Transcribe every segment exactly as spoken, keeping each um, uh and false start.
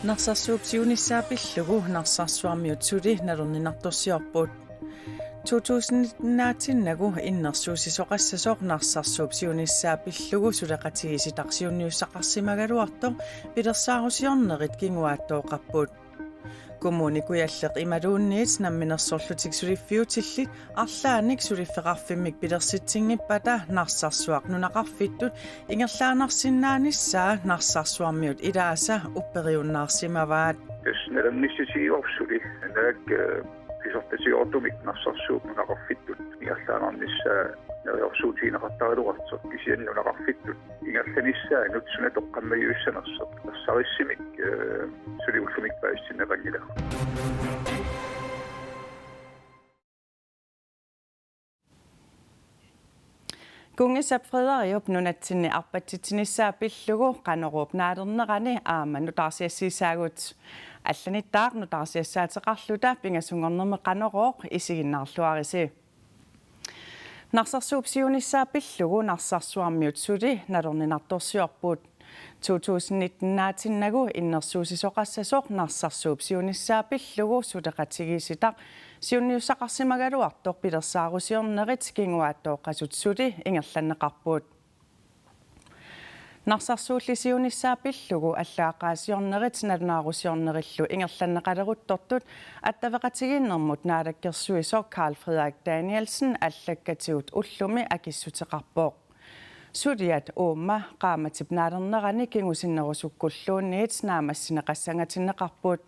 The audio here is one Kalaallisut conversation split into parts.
Narsarsuup siunissaa pillugu Narsarsuarmiut suli nalorninartorsiorput. To tusind nitten-aatinnagu innersuussisoqassasoq Narsarsuup siunissaa pillugu suleqatigiissitaq siunniussaqarsimagaluartoq pilersaarusiornerit kinguaattooqarput. Kommune Kujalleq imaluunniit Namminersorlutik Suliffiutillit arlaannik suliffeqarfimmik pilersitsisinngippata Narsarsuaq nunaqarfittut ingerlaannarsinnaanissaa Narsarsuarmiut ilaasa upperiunnaarsimavaat. Tassa nalornissutigivarput suli, naak, eh, pisortatigoortumik Narsarsuup nunaqarfittut ingerlaannarnissaa neriorsuutigineqartaraluartoq, kisianni nunaqarfittut ingerlanissaanut suna toqqammaviussanersoq ersarissumik, eh, suli ullumi paasitinneqanngilaq. Kungissap Frederiup nunatsinni arpatsitsinissaa pillugu Qanoruup naalernerani aamma nutaarsiassiissaagut. Allanittaaq nutaarsiassaateqarluta pingasunngornermi Qanorooq, isiginnaarluarisi. Narsarsuup siunissaa pillugu Narsarsuarmiut suli nalorninartorsiorput. To tusind nitten-aatinnagu innersuussisoqassasoq Narsarsuup siunissaa pillugu suleqatigiissitaq siunniussaqarsimagaluartoq pilersaarusiornerit kinguaattooqqasut suli ingerlanneqarput. Narsarsuulli siunissaa pillugu allaqqaasiornerit nalunaarusiornerillu ingerlanneqaleruttortut attaveqatigiinnermut naalakkersuisoq Karl Frederik Danielsen allakkatigut ullumi akissuteqarpoq. Suliat uuma qaammatip naalernerani kingusinnerusukkulluunniit naammassineqassangatinneqarput.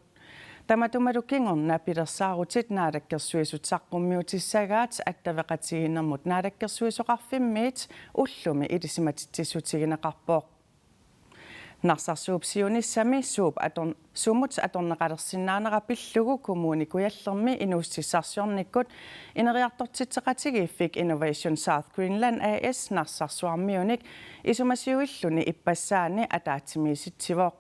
Tamatumalu kingorna pilersaarutit naalakkersuisut saqqummiutissagaat attaveqatigiinnermut naalakkersuisoqarfimmiit ullumi ilisimatitsissutigineqarpoq. Narsarsuup siunissami suup atorn-, sumut atorneqalersinnaanera pillugu Kommune Kujallermi inuussutissarsiornikkut ineriartortitseqatigiiffik Innovation South Greenland A/S Narsarsuarmiunik isumasiuilluni ippassaani ataatsimiisitsivoq.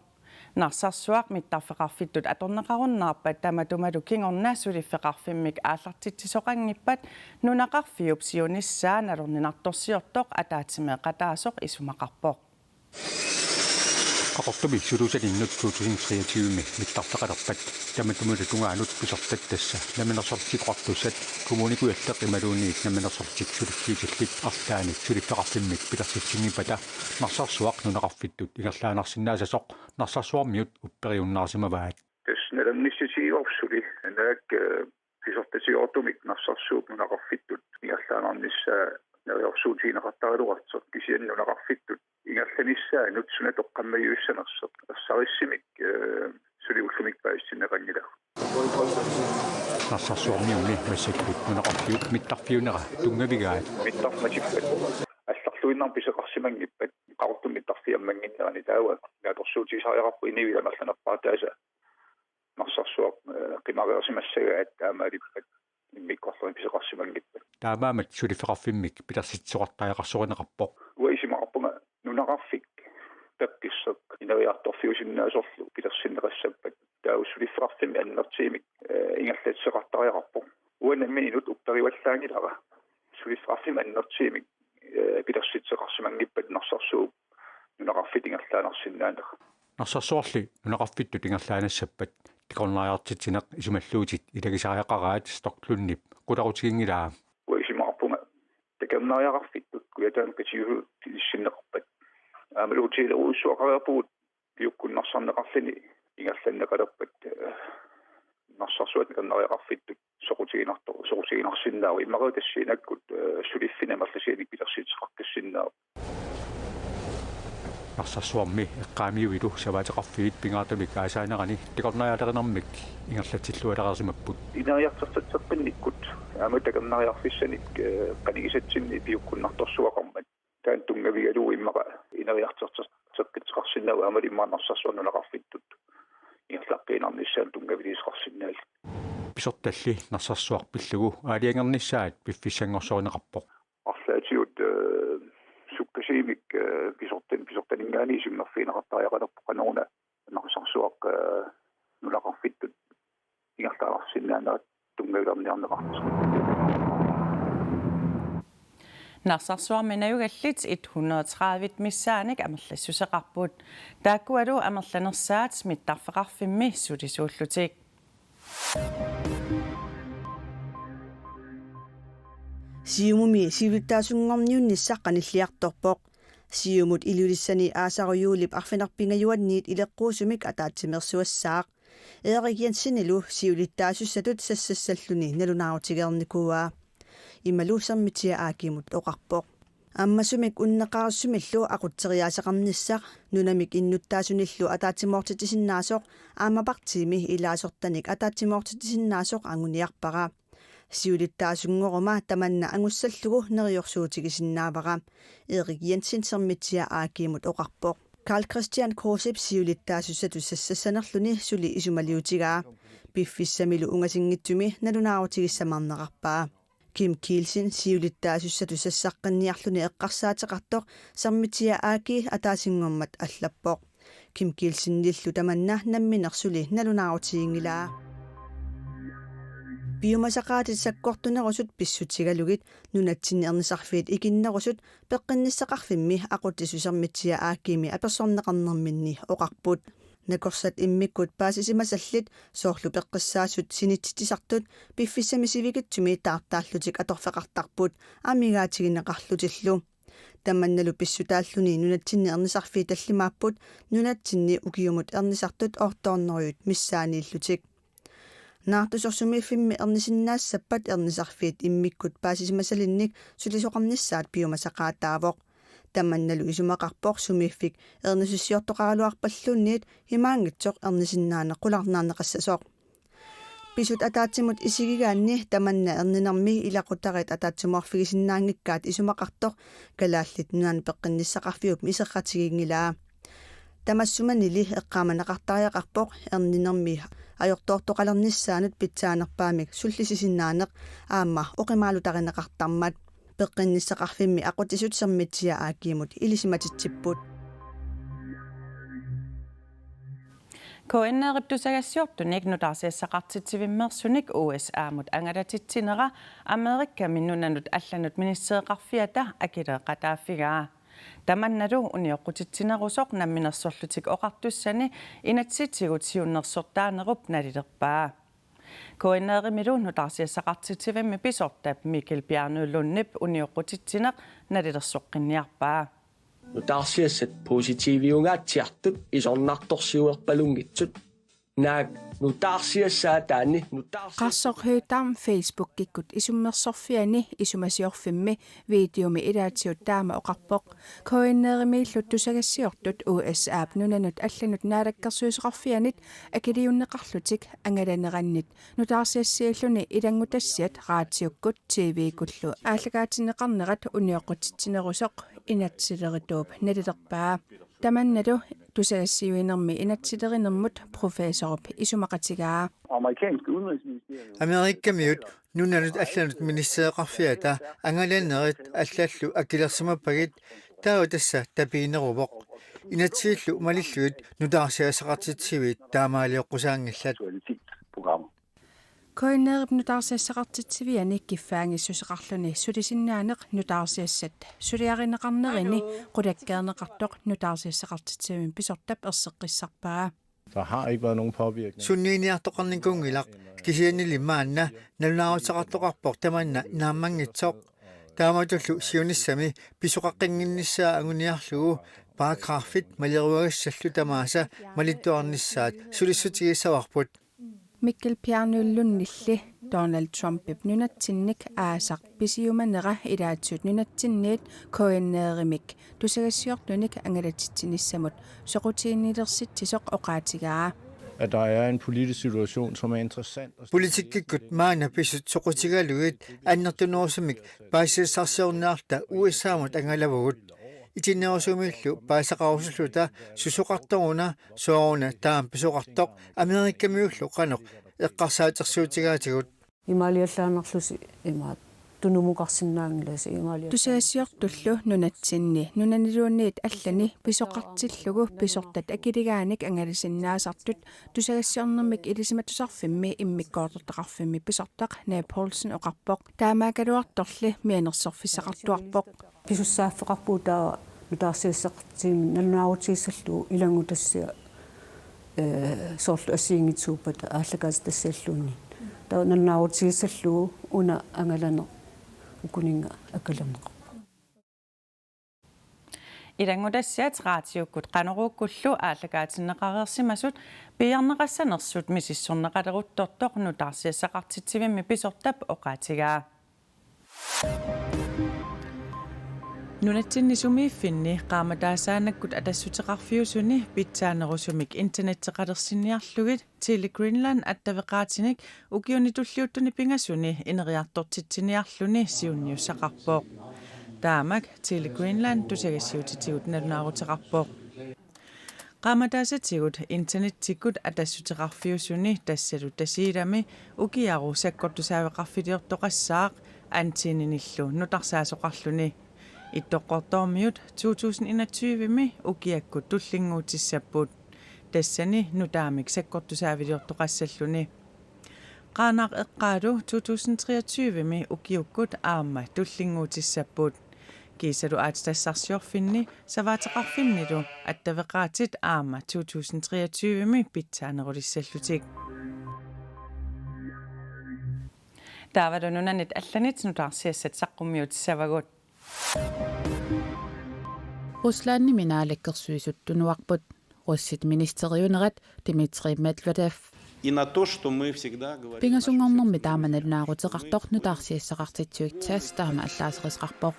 Narsarsuaq mittarfeqarfittut atorneqarunnaarpat tamatumalu kingorna suliffeqarfimmik aallartitsisoqanngippat nunaqarfiup siunissaa nalorninartorsiortoq ataatsimeeqataasoq isumaqarpoq. Qaqortumi sulusaninnut to tusind treogtyve-mi mittarfeqalerpat tamatumalu tungaanut pisortat, tassa Namminersorlutik Oqartussat, Kommune Kujalleq imaluunniit Namminersorlutik Suliffiutillit arlaannik suliffeqarfimmik pilersitsinngippata Narsarsuaq nunaqarfittut ingerlaannarsinnaassasoq Narsarsuarmiut upperiunnaarsimavaat. Tassa nalornissutigivarput suli, naak, eh, pisortatigoortumik Narsarsuup nunaqarfittut ingerlaannarnissaa neriorsuutigineqartaraluartoq, kisianni nunaqarfittut ingerlanissaanut suna toqqammaviussanersoq ersarissumik, eh, suli ullumi paasitinneqanngilaq. Narsarsuarmiuni massakkut nunaqarfiup mittarfiunera tunngavigaat. Mittarfik matippat allarluinnarmik pisoqarsimanngippat, Qaqortumi mittarfimmannginnerani taava naatsorsuutigisariaqarpoq inuit amerlanerpaartaasa Narsarsuaq, eh, qimareersimassagaat taamaalippat immikkoorlugit pisoqarsimanngippat. Taamaammat suliffeqarfimmik pilersitsisoqartariaqarsorineqarpoq. Uanga isumaqarpunga nunaqarfik peqqisseq ineriartorfiusinnaasorlu pilersinneqassappat taava suliffeqarfimmik annertuumik, eh, ingerlatsisoqartariaqarpoq. Uanga nammineq upperivallaanngilara suliffeqarfimmik annertuumik, eh, pilersitsisoqarsimanngippat Narsarsuup nunaqarfittut ingerlaannarsinnaanera. Narsarsuarli nunaqarfittut ingerlaannassappat takornariartitsineq isumalluutit ilagisariaqaraat Storklundip qularutiginngilaa. Uanga isumaqarpunga takornariaqarfittut Kujataani qitiusut inissinneqarpat aammalu hotelerujussuaqariarpugut piukkunnarsarneqarluni ingerlanneqalerpat, eh, Narsarsuaq takornariaqarfittut soqutiginarto-, soqutiginarsinnaavoq, immaqa tassaaginnarlugu, eh, suliffimmik amerlasuunik pilersitsisoqaqqissinnaavoq. Narsarsuarmi eqqaamiuilu savaateqarfiit pingaartumik aasaanerani takornarialerinermik ingerlatsillualereersimapput. Ineriartortitseqqinnikkut aamma takornariarfissanik, eh, qanigisatsinnik piukkunnartorsuaqarmat taanna tunngavigalugu immaqa ineriartortitseqqittoqarsinnaavoq aammalu immaqa Narsarsuaq nunaqarfittut ingerlaqqiinnarnissaanut tunngaviliisoqarsinnaalluni. Pisortalli Narsarsuaq pillugu aalajangernissaat piffissanngorsorinneqarpoq. Arlaatigut, eh, sukkasuumik, eh, pisortan-, pisortaninngaanniit isummerfigineqartariaqalerpoq qanoruna Narsarsuaq, eh, nunaqarfittut ingerlaannarsinnaanerat tunngavilerniarneqartoq. Narsarsuarmi najugallit et hundrede og tredive missaannik amerlassuseqarput. Taakkualu amerlanersaat mittarfeqarfimmi sulisuullutik. Siumumi siulittaasunngorniunnissaq qanilliartorpoq. Siumut Ilulissani aasaru juulip arfineq-pingajuanniit ileqquusumik ataatsimeersuassaaq. Erik Jensenilu siulittaasussatut sassassalluni nalunaarutigereernikuuaa. Imalu Sermitsiaq A G-mut oqarpoq. Ammasumik unneqqarissumillu aqutseriaaseqarnissaq, nunamik innuttaasunillu ataatsimoortitsisinnaasoq aamma partiimi ilaasortanik ataatsimoortitsisinnaasoq anguniarpara. Siulittaasunngoruma tamanna angussallugu neriorsuutigisinnaavara, Erik Jensen Sermitsiaq A G-mut oqarpoq. Karl Kristian Krusep siulittaasussatut sassassanerluni suli isumaliutigaa. Piffissamilu ungasinngitsumi nalunaarutigissamaarnerarpaa. Kim Kielsen siulittaasussatut sassaqqinniarluni eqqarsaateqartoq Sermitsiaq A G ataasinngormat allappoq. Kim Kielsenillu tamanna nammineq suli nalunaarutiginngilaa. Piumasaqaatit sakkortunerusut pissutigalugit nunatsinni ernisarfiit ikinnerusut peqqinnissaqarfimmi aqutsisut Sermitsiaq A G-mi apersorneqarnerminni oqarput. Nakorsat immikkut paasisimasallit, soorlu peqqissaasut sinitsitsisartut, piffissami sivikitsumi taartaallutik atorfeqartarput amigaatigineqarlutillu. Tamannalu pissutaalluni nunatsinni ernisarfiit tallimaapput nunatsinni ukiumut ernisartut otte hundrede missaaniillutik. Naartusoq sumiiffimmi ernisinnaassappat ernisarfiit immikkut paasisimasalinnik sulisoqarnissaat piumasaqaataavoq. Tamannalu isumaqarpoq sumiiffik ernisussiortoqaraluarpalluunniit imaanngitsoq ernisinnaaneq qularnaarneqassasoq. Pisut ataatsimut isigigaanni tamanna erninermi ilaqutariit ataatsimoorfigisinnaanngikkaat isumaqartoq Kalaallit Nunaanni Peqqinnissaqarfiup isertatiginngilaa. Tamassumanili eqqaamaneqartariaqarpoq erninermi ajortoortoqalernissaanut pitsaanerpaamik sullissisinnaaneq aamma oqimaalutarineqartarmat. Peqqinnissaqarfimmi aqutsisut Sermitsiaq A G-mut ilisimatitsipput. K N R-ip tusagassiortunik nutaarsiassaqartitsivimmeersunik U S A-mut angalatitsinera Amerikami nunanut allanut ministereqarfiata akileeqataaffigaa. Tamannalu unioqqutitsinerusoq Namminersorlutik Oqartussani inatsisitigut siunnersortaanerup nalilerpaa. K N R-imilu nutaarsiassaqartitsivimmi pisortap Mikkel Bjarnø Lundip unioqqutitsineq nalilersoqqinniarpaa. Nutaarsiassat positiviungaatsiartut isornartorsiuerpalunngitsut. Naak nutaarsiassaataanni nutaarsiassat Qarsoq Høegh-Dam Facebookikkut isummersorfiani isumasiorfimmi videomi ilaatigut taama oqarpoq: K N R-imiillu tusagassiortut U S A-p nunanut allanut naalakkersuisoqarfianit akiliunneqarlutik angalanerannit nutaarsiassiilluni ilanngutassiat raatiukkut T V-kkullu aallakaatinneqarnerat unioqqutitsinerusoq inatsisilerituup nalilerpaa. Tamannalu tusagassiuinermi inatsisilerinermut professorip isumaqatigaa. Amerikanske udenrigsministerium. Amerikamiut nunanut allanut ministereqarfiata angalanerit allallu akilersimappagit, taava tassa tapiineruvoq. Inatsisillu malillugit nutaarsiassaqartitsiviit taamaalioqqusaanngillat. Aktualitetsprogrammer. K N R-ip nutaarsiassaqartitsiviani kiffaanngissuseqarluni sulisinnaaneq nutaarsiassat suliarineqarnerini qulakkeerneqartoq nutaarsiassaqartitsivimmi pisortap erseqqissarpaa. Der har ikke været nogen påvirkning. Sunniiniartoqarnikuunngilaq, kisiannili maanna nalunaaruteqartoqarpoq tamanna naammanngitsoq. Taamatullu siunissami pisoqaqqinnginnissaa anguniarlugu paragraffit maleruagassallu tamaasa malittuarnissaat sulissutigissavarput. Mikkel Bjarnø Lundilli Donald Trumpip nunatsinnik aasaq pisiumanera ilaatigut nunatsinniit K N R-imik tusagassiortunik angalatitsinissamut soqutiginnilersitsisoq oqaatigaa. At der er en politisk situation, som er interessant at se. Politikkikkut maanna pisut soqutigalugit annertunerusumik paasisassarsiniarluta U S A-mut angalavugut. Itinerusumillu paasisaqarusulluta susoqartoruna, sooruna taama pisoqartoq, Amerikamiullu qanoq eqqarsaatersuutigaatigut. Imaaliallaannarlusi imaat Tunumukarsinnaanngilasi imaaliortarnersi. Tusagassiortullu nunatsinni nunaniluunniit allani pisoqartillugu pisortat akiligaanik angalasinnaasartut tusagassiornermik ilisimatusarfimmi immikkoortortaqarfimmi pisortaq Nea Poulsen oqarpoq. Taamaakkaluartorli mianersorfissaqartuarpoq. Pisussaaffeqarpugut taava nutaarsiassaqartitsivimmik nalunaarutigissallugit ilanngutassiaq, ee, soorlu assigiinngitsuuppata aallakaatitassialluunniit. Taava nalunaarutigissallugit una angalaneq ukuninnga akalaneqarpoq. Ilanngutassiat raatiukkut Qanoruukkullu aallakaatinneqareersimasut piiarneqassanersut misissorneqaleruttortoq nutaarsiassaqartitsivimmi pisortap oqaatigaa. Nunatsinni sumiiffinni qaamataasaannakkut atassuteqarfiusuni pitsaanerusumik internetteqalersinniarlugit Tele Greenland attaveqaatinik ukiuni tulliuttuni pingasuni ineriartortitsiniarluni siunniussaqarpoq. Taamak Tele Greenland tusagassiutitigut nalunaaruteqarpoq. Qaamataasatigut internettikkut atassuteqarfiusuni tassalu Tasiilami ukiaru sakkortusaaveqarfiliortoqassaaq antenninillu nutarsaasoqarluni. Ittoqqortoormiut to tusind enogtyve-mi ukiakkut tullinnguutissapput. Tassani nutaamik sakkortusaaviliortoqassalluni. Qaanaaq eqqaalu to tusind treogtyve-mi ukiukkut aamma tullinnguutissapput. Kiisalu aatsitassarsiorfinni savaateqarfinnilu attaveqaatit aamma to tusind treogtyve-mi pitsaanerulissallutik. Taavalu nunanit allanit nutaarsiassat saqqummiutissavagut. Ruslandimi naalakkersuisut tunuarput. Russit ministeriunerat Dmitrij Medvedev. И на то, что мы всегда говорим о наших Pingasunngornermi taama nalunaaruteqartoq nutaarsiassaqartitsivik TASS taama allaaserisaqarpoq.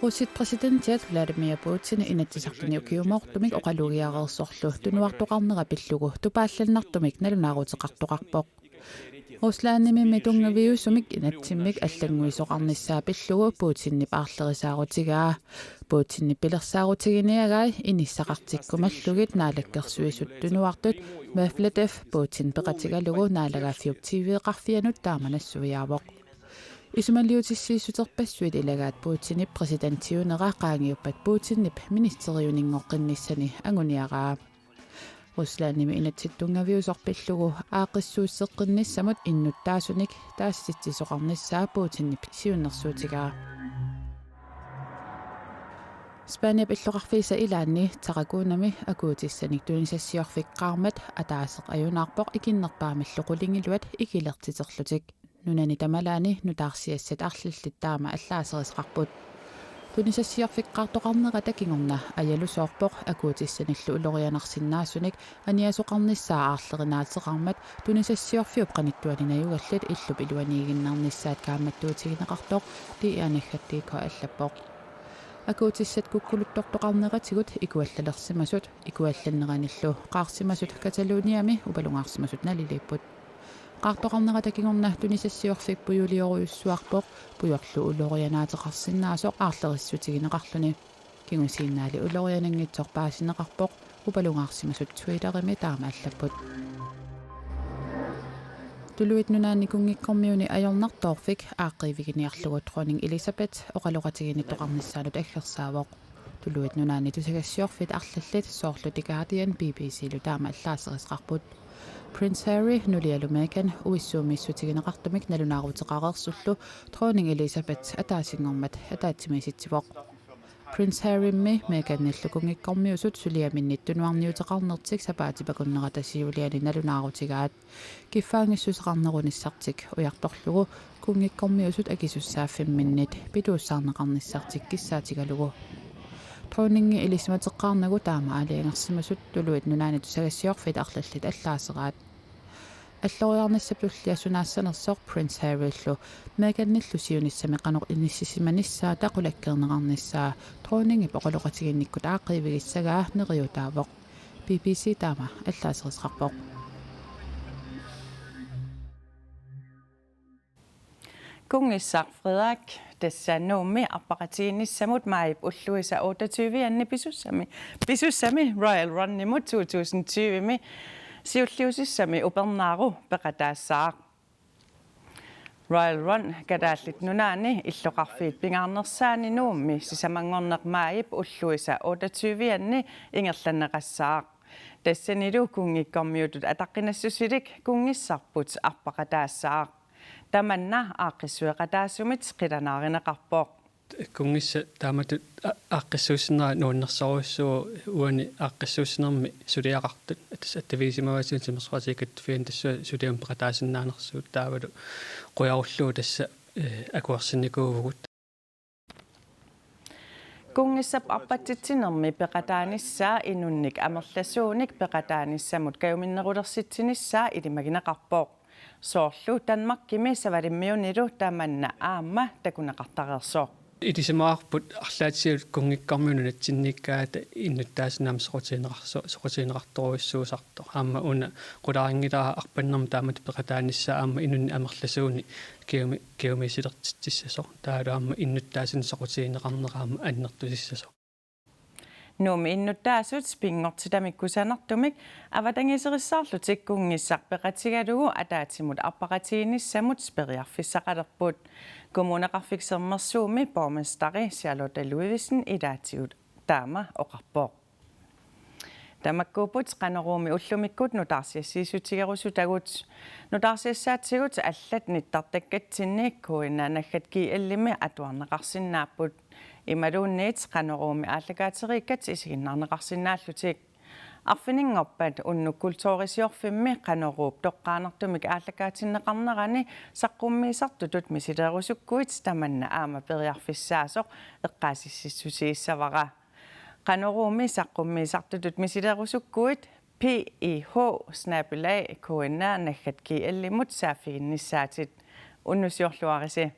Russit præsidentiat Vladimir Putin Inatsisartuni ukiumoortumik oqalugiareersorlu tunuartoqarnera pillugu tupaallannartumik nalunaaruteqartoqarpoq. Ruslandimimmi tunngaviusumik inatsimmik allannguisoqarnissaa pillugu Putinip aarlerisaarutigaa. Putinip pilersaarutiginiagai inissaqartikkumallugit naalakkersuisut tunuartut Medvedev Putin peqatigalugu naalagaaffiup T V-qarfianut taama nassuiaavoq. Isumaliutissiissuterpassuit ilagaat Putinip præsidentiunera qaangiuppat Putinip ministeriuninngoqqinnissani anguniaraa. Ruslandimi inatsit tunngaviusoq pillugu aaqqissuusseqqinnissamut innuttaasunik taasititsisoqarnissaa Putinip siunnersuutigaa. Spaniap illoqarfiisa ilaanni Tarragonami akuutissanik tunisassiorfik qaarmat ataaseq ajunaarpoq ikinnerpaamillu qulingiluat ikilertiterlutik. Nunani tamalaani nutaarsiassat arlallit taama allaaserisaqarput. Tunisassiorfik qaartoqarnerata kingorna ajalusoorpoq akuutissanillu ulorianarsinnaasunik aniasoqarnissaa aarlerinaateqarmat tunisassiorfiup qanittuani najugallit illup iluaniiginnarnissaat kaammattuutigineqartoq D R naggat D K allappoq. Akuutissat kukkuluttortoqarneratigut ikuallalersimasut, ikuallanneranillu qaarsimasut Cataloniami upalungaarsimasut naliliipput. Qaartoqarnerata kingorna tunisassiorfik pujorliorujussuarpoq, pujorlu ulorianaateqarsinnaasoq aarlerissutigineqarluni. Kingusinnerli uloriananngitsoq paasineqarpoq, upalungaarsimasut Twitterimi taama allapput. Tuluit Nunaanni kunngikkormiuni ajornartoorfik aaqqiiviginiarlugu dronning Elizabeth oqaloqatigiinnittoqarnissaanut aggersaavoq. Tuluit Nunaanni tusagassiorfiit arlallit soorlu The Guardian B B C-lu taama allaaserisaqarput. Prince Harry nulialu Meghan uissuummiissutigineqartumik nalunaaruteqareersullu dronning Elizabeth ataasinngormat ataatsimiisitsivoq. Prince Harrymmi Meghanillu kunngikkormiusut suliaminnit tunuarniuteqarnertik sapaatipakunnerata siuliani nalunaarutigaat. Kiffaanngissuseqarnerunissartik ujartorlugu kunngikkormiusut akisussaaffimminnit pituussaarneqarnissartik kissaatigalugu. Dronningi ilisimateqqaarnagu taama aalajangersimasut Tuluit Nunaanni tusagassiorfiit arlallit allaaseraat. Alloriarnissap tullia sunaassanersoq Prince Harryllu Meghanillu siunissami qanoq inissisimanissaata qulakkeerneqarnissaa dronningip oqaloqatiginnikkut aaqqiivigissagaa neriuutaavoq. B B C taama allaaserisaqarpoq. Kunngissaq Frederik tassa Nuummi arpaqatigiinnissamut maajip ulluisa otteogtyve-anni pisussami, pisussami Royal Runimut to tusind tyve-mi siulliusissami upernaaru peqataassaaq. Royal Run Kalaallit Nunaanni illoqarfiit pingaarnersaanni Nuummi sisamanngorneq maajip ulluisa otteogtyve-anni ingerlanneqassaaq. Tassanilu kunngikkormiutut ataqqinassusilik kunngissarput arpaqataassaaq. Tamanna aaqqissueqataasumit qilanaarineqarpoq. Kunngissaq taamatut a-, aaqqissuussineq nuannersorujussuuvoq, uani aaqqissuussinermi suliaqartut. Tassa attavigisimavaatigut Timersoqatigiit Kattuffianni tassunga suliamut peqataasinnaanersugut, taavalu qujarullugu tassa, eh, akuersinnikuuvugut. Kunngissap arpatsitsinermi peqataanissaa inunnik amerlasuunik peqataanissamut kajuminnerulersitsinissaa ilimagineqarpoq. Soorlu Danmarkimi Savalimmiunilu tamanna aamma takuneqartareersoq. Ilisimavarput arlaatigut kunngikkormiut nunatsinniikkaat innuttaasunik aamma soqutigineqarso-, soqutigineqartorujussuusartoq. Aamma una qularinngilara arpannermut taamatut peqataanissaa aamma inunnik amerlasuunik kajumi-, kajumissilertitsissasoq. Taavalu aamma innuttaasunik soqutigineqarnera aamma annertusissasoq. Nuummi innuttaasut pinngortitamik kusanartumik avatangiiserissaarlutik kunngissaq peqatigalugu ataatsimut arpaqatigiinnissamut periarfissaqalerput. Kommuneqarfik Sermersuumi borgmesteri Charlotte Ludvigsen ilaatigut taama oqarpoq. Tamakkuupput Qanoruumi ullumikkut nutaarsiassiissutigerusutagut. Nutaarsiassaatigut allat nittartakkatsinni K N R naggat G L-imi atuarneqarsinnaapput. Imaluunniit Qanoruumi aallakaateriikkat isiginnaarneqarsinnaallutik. Arfininngorpat unnuk kulturisiorfimmi Qanoruup toqqaannartumik aallakaatinneqarnerani saqqummiisartutut misileerusukkuit tamanna aamma periarfissaasoq eqqaasitsissutigissavara. Qanoruumi saqqummiisartutut misileerusukkuit P I H snabel-a K N R naggat G L-imut saaffiginnissaatit. Unnussiorluarisi.